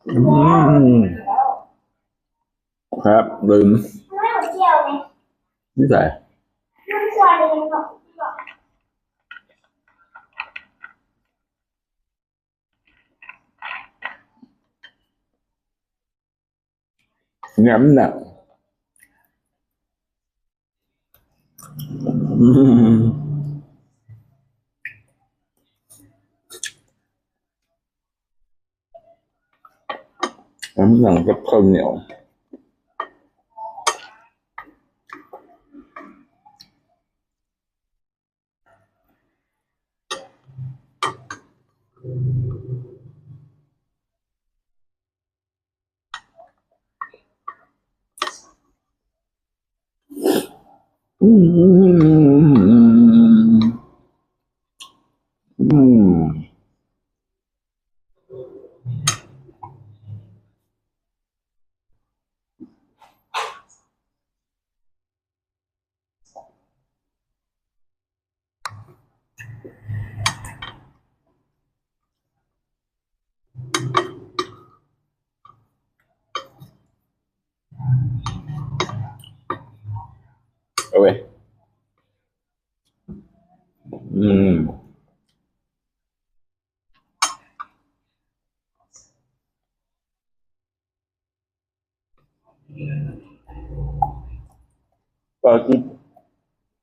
ອືມ ແຊບ ລືມ ນີ້ໃສ ຍຳນະ ອືມ ຍຳນະ ກັບເຂົ້າໜຽວ. ອືມ ອືມ ອືມ. ເອົາເວີຍ ອືມ. ກໍຊິ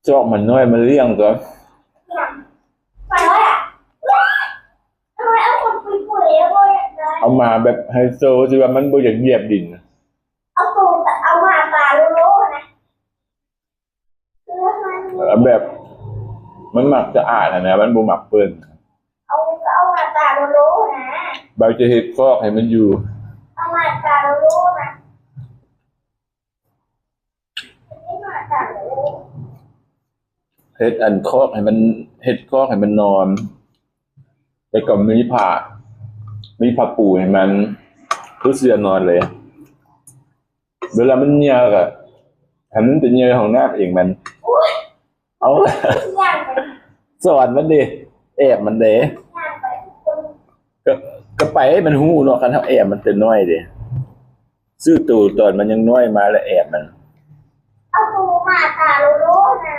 ຊອກໝານ້ອຍມາລ້ຽງກ່ອນ ເອົາໝາແບບໄຮໂຊ ທີ່ວ່າມັນບໍ່ຢາກຢຽບດິນ ເອົາໂຕ ເອົາໝາຕາໂລໆນະ. ແບບມັນມັກສະອາດຫັ້ນນະ ມັນບໍ່ມັກເປື້ອນ ເອົາ ກໍເອົາມາຕາໂລໆນະ ບາວຈະເຮັດຄອກໃຫ້ມັນຢູ່ ເອົາມາຕາໂລໆນະ ເຮັດອັນຄອກໃຫ້ມັນ ເຮັດຄອກໃຫ້ມັນນອນ ແລ້ວກໍມີຜ້າ ມີຜ້າປູໃຫ້ມັນ ຄືເສື່ອນອນເລີຍ. ເວລາມັນເຫຍື້ອກໍໃຫ້ມັນໄປເຫຍື້ອຫ້ອງນ້ຳເອງມັນ ເອົາ ສອນມັນເດ້ ແອບມັນເດ້ ກໍ ກໍໄປໃຫ້ມັນຮູ້ເນາະ ຄັນເຮົາແອບມັນແຕ່ນ້ອຍເດ້ ຊື້ໂຕຕອນມັນຍັງນ້ອຍມາແລ້ວແອບມັນ ເອົາໂຕມາຕາໂລໆນະ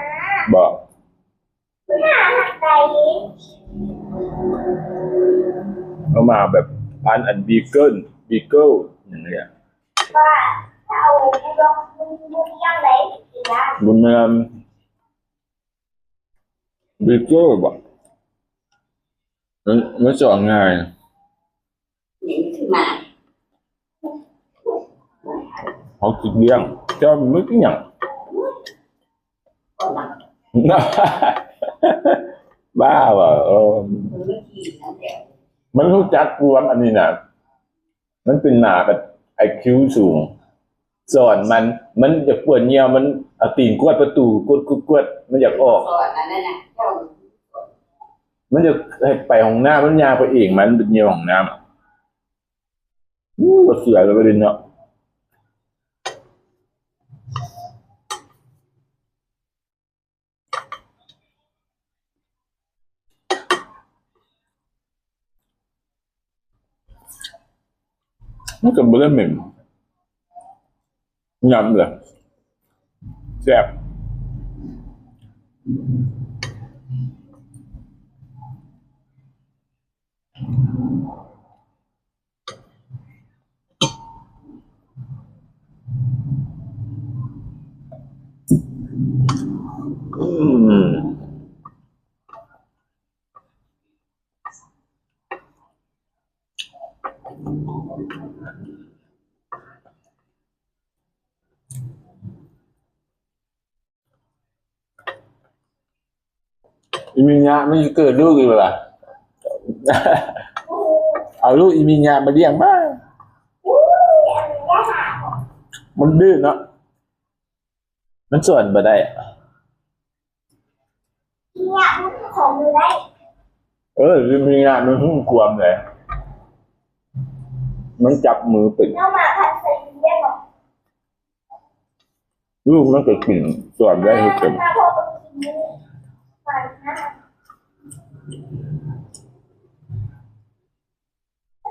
ບໍ່. ເອົາມາແບບພັນອັນບີເກີນ ບີເກີນ ຫຍັງນີ້ ບໍ່ແມ່ນ ບີເກີນບໍ່ ມັນ ມັນສອນງ່າຍ. ເຮົາຊິລ້ຽງ ເຈົ້າມັນກິນຫຍັງ? ບ້າວ່າ ເອີ ມັນຮູ້ຈັກກວມອັນນີ້ນະ ມັນເປັນໝາແບບໄອຄິວສູງ. ສອນມັນ ມັນຢາກປວດຍ່ຽວ ມັນເອົາຕີນກວດປະຕູ ກວດໆ ມັນຢາກອອກ ສອນອັນນັ້ນນະ ເຈົ້າ ມັນຢາກໃຫ້ໄປຫ້ອງນ້ຳ ມັນຍ່າງໄປເອງ ມັນໄປຍ່ຽວຫ້ອງນ້ຳ. ອື ບໍ່ເຊື່ອເລີຍເນາະ. ມັນກໍບໍ່ໄດ້ເໝັນ ຍຳລະແຊບ. ອືມ. ອີມິຍະມັນຊິເກີດລູກອີກບໍ່ລະ? ເອົາລູກອີມິຍະມາລ້ຽງມາ. ມັນດື້ເນາະ ມັນສອນບໍ່ໄດ້. ອີມິຍະມັນຂອງຢູ່ໄດ້ ເອີ ອີມິຍະມັນຮູ້ຄວາມແຫຼະ ມັນຈັບມືເປັນ. ນ້ອງໝາພັດໃສ່ເປັນເດ້ບໍ່? ລູກມັນກໍກິນ ສອນໄດ້ຄືກັນ.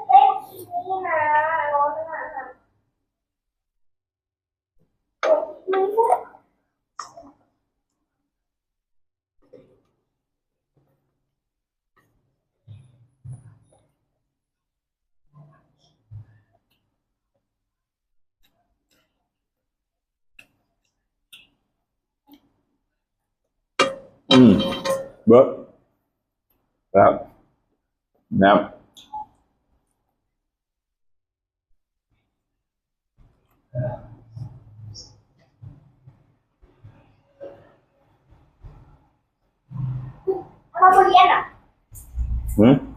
ເປັນອີ່ຫຍັງ? ອືມ ເບີດ ແຊບ ແຊບ. ເອົາມາບໍ່ຮຽນນະ ຫືມ?